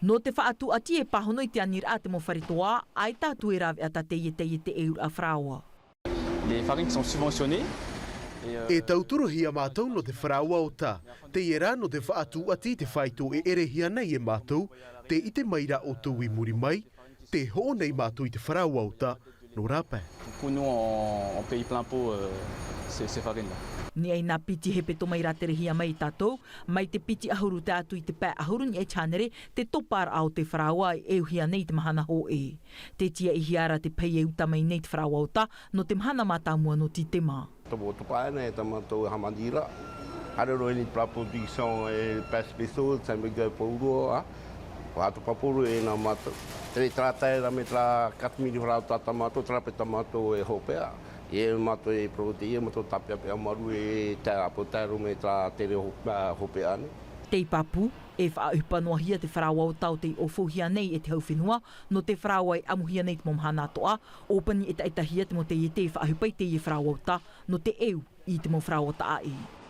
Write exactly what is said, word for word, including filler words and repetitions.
Nō te faʻatūʻati e pāhono i te aniraʻa te mau fare toa, ʻaita atu e rāveʻa tā teie taiete ʻeuraʻa faraoa. Les farines qui sont subventionnées. Et, euh, e tauturuhia mātou nō te faraoa ʻota. Teie rā nō te faʻatūʻati i te faito e ʻerehia nei e mātou. Te ʻite mai rā ʻoutou i muri mai, te hoʻo nei mātou i te faraoa ʻota nō rāpae. Pour nous, on, on paye plein pot, euh, ces, ces farines-là. Niʻa i nā piti hepetoma i rāterehia mai e tātou, mai te piti ʻahuru tae atu i te pae ʻahuru niʻa i te hānere, te toparaʻa o te faraoa e ʻeuhia nei i te mahana hōʻē. Te tiaʻihia ra te pei e uta mai nei te faraoa ʻota nō te mahana mātāmua nō Tītema. Tō, tō pae nei tā mātou e hāmani ra. Haere roa i te production e pae spéciaux, Saint-Miguel Pauroa, a. Ua tō papū e nā mātou. Te rā tae rā me te rā quatre mille francs tā, tā mātou, te rā pae tā mātou e hopeʻa. E mātou e protéines, mātou tāpeapea marū e tae, ʻāpō tae roa me te rā tere ho-, ā, hopeʻa nei. Tei pāpū, e faʻaʻohipa noa hia te faraoa ʻota o tei ʻōfouhia nei e te hau fenua, nō te faraoa e ʻamuhia nei te mau mahana atoʻa, ʻōpani ʻetaʻetahia te mau taiete e faʻaʻohipa i teie faraoa ʻota, nō te ʻeu i te mau faraoa taʻaʻē.